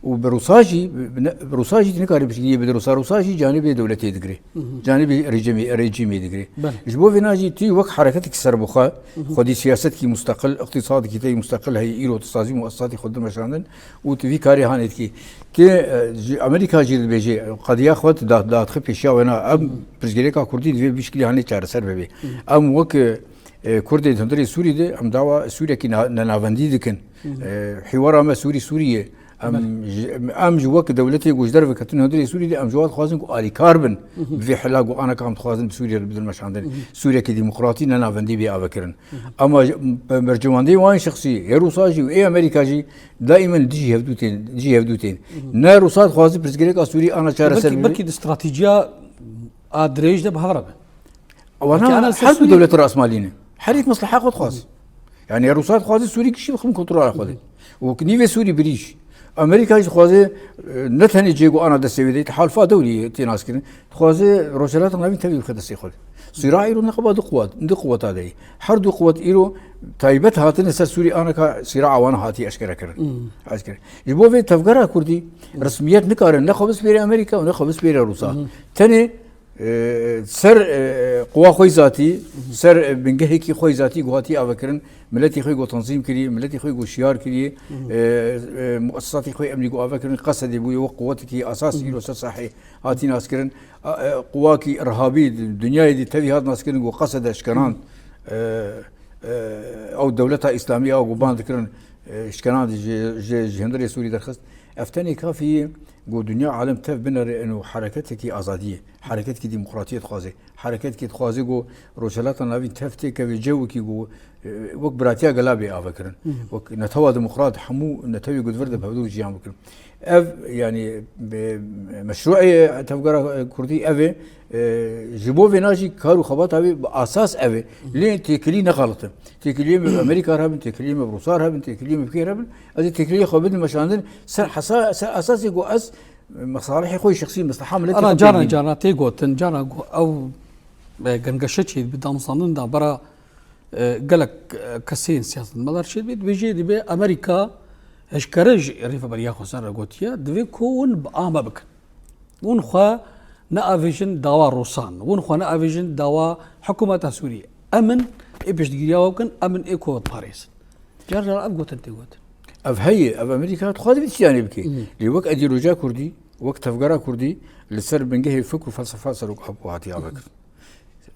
Û bi Rûsa jî, bi, bi ne-, bi Rûsa jî nikare piştgiriyê bide Rûsa. Rûsa jî canibê dewletê digire. Canibê rejîmê, rejîmê digire. Belê. Ji bo vê na jî tu wek hereketekî serbixwe, xwedî siyasetekî musteqil, iqtîsadekî te yî musteqil heye, îro tu sazî muesesatê xwe dimeşandin û tu vî karê hanê dikî. Tê, e, ji Amerîka jî dibêje, qediya xwe tu da-, dadixe pêşiya we na. Em pirsgirêka Kurdî divê bi şikilî hanê çareser bibe. Em wek, e, Kurdê di hundirê Sûrî de, em dawa Sûriyekî na-, nenavendî dikin. E, hîwara me Sûrî Sûrî ye. Em ji, em ji wek dewletê ku ji derve ketin hundirê Sûrî de, em ji wan dixwazin ku alîkar bin bi vê hela ku anaka em dixwazin bi Sûriye re bidin meşandin. Sûriyekî demokratî nenavendî bê avekirin. Ama ji, bi mercewandiyê wan şexsî, ê Rûsa jî û ê Amerîka jî, daîmen dijî hevdû tên, dijî hevdû tên. Ne Rûsa dixwaze pirsgirêka Sûrî ana çareser bibe. Belkî, belkî di stratejiya a dirêj de bi hev re be. Wana her du dewlet rasmalî ne. Her yek mesleha xwe dixwaz. Yani Rûsa dixwaze Sûrî kişî bixin kontrola xwe de. Û nîvê Sûrî birî jî. Amerîka jî dixwaze, e, ne tenê cê ku ana destê wê de, halifa dewrî tê naskirin, dixwaze Rojhelata Navîn tevî bixe destê xwe de. Sîra îro neqeba du quwet, du quweta de ye. Her du quwet îro taybet hatine ser Sûrî, aneka sîra awana hatiye eşkere kirin. Hmm. Eşkere. Ji bo vê tevgera Kurdî resmiyet nikarin ne xwe bispêre Amerîka û ne xwe bispêre Rûsa. Hmm. Tenê e, ser, e, quwa xwe zatî, ser, e, bingehekî xwe zatî ku hatiye avekirin, miletî xwe ku tenzîm kiriye, miletî xwe ku şiyar kiriye, e, e, muessesatî xwe emnî ku avekirin, Qesedê bûye wek quwetekî esas îro ser sahê hatî naskirin. A, e, quwakî irhabî di dinyayê dî tevî hat naskirin ku Qesede şkenan, e, e, ew dewleta Îslamî ya ku ban dikirin, e, şkenan ji, ji, ji hundirê Sûrî derxist. Ev tenê kafî ye ku dinya alem tev binere eno hereketekî azadiyê. Hereketkî demokratiyê dixwaze. Hereketkî dixwaze ku Rojhelata Navîn tev têkeve cewekî ku, e, wek biratiya gela bê avekirin. Hı hı. Wek netewa demokrat hemû netewê ku di vir de bi hevdû jiyan bikin. Ev, yanî, be-, meşruê tevgera, e, Kurdî ev e, e, ji bo vêna jî kar û xebata wê bi asas ev e. Hı hı. Lê têkilî ne xelit e. Têkiliyê me bi Amerîka re hebin, têkiliyê me bi Rûsa re hebin, têkiliyê me bi kê re hebin. Ez ê têkiliyê xwe bidim meşandin ser hesa-, ser esasê ku ez mesalihê xwe yê şexsî, mesleha miletê Ana xwe carna têkilî. Carna tê gotin, carna ku ew, e, gengeşe çêdibe, danûstandin da bera, e, gelek, e, kesên siyasetmedar çêdibe, dibêje dibe Amerîka eşkere ji rêveberiya xwe ser re gotiye, divê ku hûn bi a me bikin. Hûn xwe neavêjin dawa Rûsan, hûn xwe neavêjin dawa hikûmeta Sûriyê. Em in ê piştgiriya we bikin, em in ê ku parêzin. Car car ev gotin tê gotin. Ev heye, ev Amerîka dixwaze vî tiştiyanê bike. Hı. Lê wek îdeolojiya Kurdî, wek tevgera Kurdî li ser bingehê fikr û felsefa serok hatiye avekirin.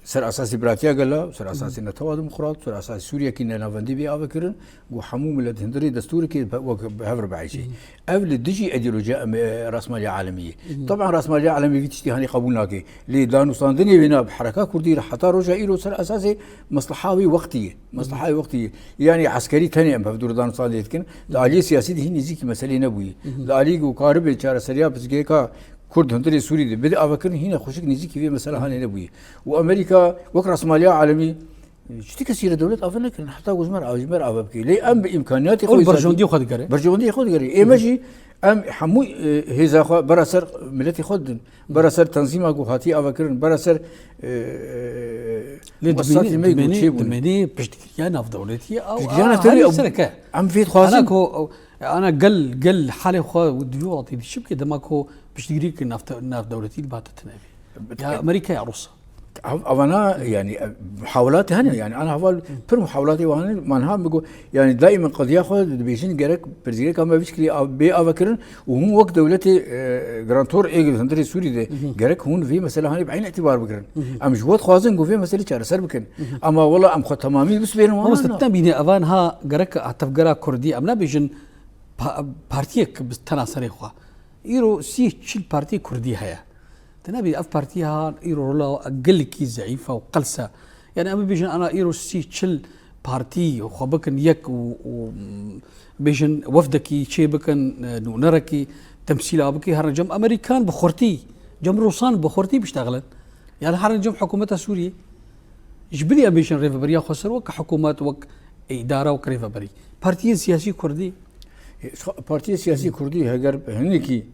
Ser esasê biratiya gela, ser esasê netewa demokrat, ser esasê Sûriyekî nenavendî bê avekirin, ku hemû milet hundirê destûrekê be-, wek bi hev re bieyşê. Hı. Ev li dijî îdeolojiya em-, e, rasmaliya alemî ye. Hı. Taban rasmaliya alemî vî tiştî hanî qebûl nake. Lê danûstandinê wêna bi hereka Kurdî re heta roja îro ser esasê mesleha wî wextî ye. Mesleha wî wextî ye. Yanî eskerî tenê em hevdû re danûstandinê dikin. Di aliyê siyasî de hîn nêzîkî meselê nebûye. Hı hı. Di aliyê ku karibê çareseriya pirsgirêka Kurd hundirê Sûrî de bide avekirin, hîne xweşik nêzîkî vê mesele hanê nebûye. Û Amerîka wek rasmaliya alemî, e, çi kesî re dewlet ave nekirin, heta ku ji me re, ji me re ave bike. Lê em bi îmkaniyatê xwe Ew yê zatî berjewendiyê xwe digere. Berjewendiyê xwe digere. Ê me Hı. jî em hemû, e, hêza xwe bera ser miletê xwe didin. Bera ser tenzîma ku hatiye avekirin, bera ser, e, e, Lê muessesatê dimênî, me ku dimênî, çêbûne. Dimênî piştgiriya navdewletî ye. Ew, Piştgiriya a, navdewletî, herî ew, sereke. Em vê dixwazin. Ana ku, ew, ana gel, gel halê xwe û di vî welatî dişî bike, dema ku piştgirî ki navte-, navdewletî li ba te tune bê. Ya Amerîka ya Rûsa. Ev, evana, yanî, e, muhawelatê hene, yanî, ana heval pir muhawelatê wan hene, man ha bigo, yanî, daîmen qediya xwe dibêjin, gerek pirsgirêka me vî şekilî av-, bê avekirin û hûn wek dewletê, e, garantor ê hundirê Sûrî de, Hı hı. gerek hûn vê mesele hanê bi eyn îtibar bigirin. Hı hı. Em ji we dixwazin ku vê meselê çareser bikin. Hı hı. Ama wela em xwe temamî bisbêrin wana, Mamoste, na. Tu nebînî evan ha gerek a tevgera Kurdî, em nabêjin pa-, partiyek bi tena serê xwe. Îro sî çil partiyê Kurdî heye. Tu nebî ev partî ha îro rola gelekî zeîf e û qels e. Yani em bibêjin ana îro sî çil partî xwe bikin yek û, û, bêjin wefdekî çê bikin, e, nûnerekî temsîla bike, herin cem Amerîkan bi xurtî, cem Rûsan bi xurtî biştexilin. Yani herin cem hikûmeta Sûriyê. Ji bilî em bêjin rêveberiya xweser wek hikûmet, wek îdare, wek rêveberî. Partiyên siyasî Kurdî. E, xwe-, partiyên siyasî Kurdî heger hinekî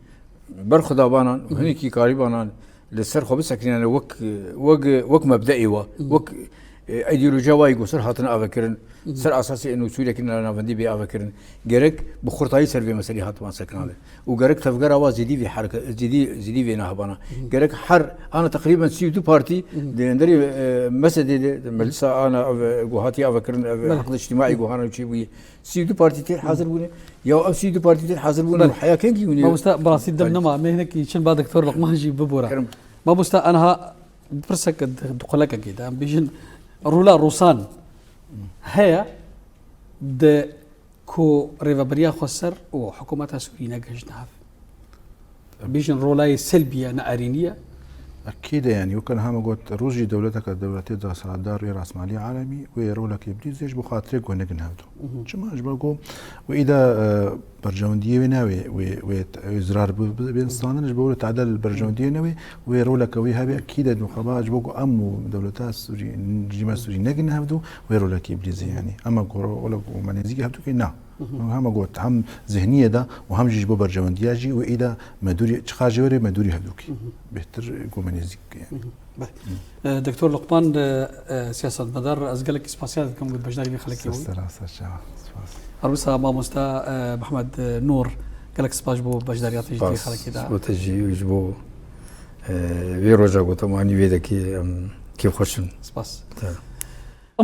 berxwedabanan û hinekî karîbanan li ser xwe bisekinane wek, wek, wek mebdeê wa, wek, e, îdeolojiya wa yê ku ser hatine avekirin, ser esasê eno Sûriyekî navendî bê avekirin. Gerek bi xurtayî ser vê meselê hatiban sekinane. Û gerek tevgera wa zêdî vê herke-, zêdî, zêdî vê nahebana. Gerek her ana teqrîben sî û du partî di hundirê, e, mesedê de, di meclisa ana ev, e, ku hatiye avekirin, ev, e, Belê. Heqda îctîmaî ku hana çêbûyî. Sî û du partî tê hazir bûne. Ya ev sî û du partî tê hazir bûne. Belê. Heya kengî hûn ê? Mamoste, bi rastî dem nema, em ê hinekî çin ba doktor Luqman jî bibore. Kerem. Mamoste, aniha pirsek di, di qulekekê de, em bêjin, rola Rûsan heye di ku rêveberiya xweser û hikûmeta Sûrî negihiştine hev. Bêjin rolayê selbî ye, ne erênî ye. Ekîd e, yanî, weke niha me got, Rûs jî dewleteke, dewletê desthilatdar wê rasmaliya alemî, wê rolekê bidîzê ji bo xatirê ku negin hevdû. Mhm. Çima? Ji ber ku wê îda, e, berjewendiyê wê newê, wê, wê, wê zirar bi, bi, bên standin, ji bo wê tadel berjewendiyê newê, wê roleke wê hebe, ekîd e, muqaba, ji bo ku em û dewleta Sûrî, rejîma Sûrî negin hevdû, wê rolekê bidîzê, yanî. Ema ku ro-, wele ku me nêzîkî hevdû kê, na. Hema got, hem zihniyê de û hem jî ji bo berjewendiya jî û îda me dûrî çiqas jî were me dûrî hevdûkî. Bêhtir ku me nêzîk. Doktor Luqman, siyasetmedar, ez gelekî spasiya dikim ku beşdarî vê xelekê bû. Her wisa mamosta Mehmed Nûr, gelek spas ji bo beşdariya te jî di vê xelekê de. Ji bo te jî û ji bo vê roja ku te manî vê dekê, em kêfxweş in. Spas.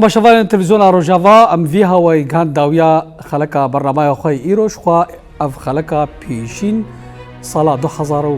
Beşevanên televîzyona Rojava, em vî hawayî gihand dawiya xeleka bernamaya xwe yê îro, ji xwe ev xeleka pêşîn sala du hezar û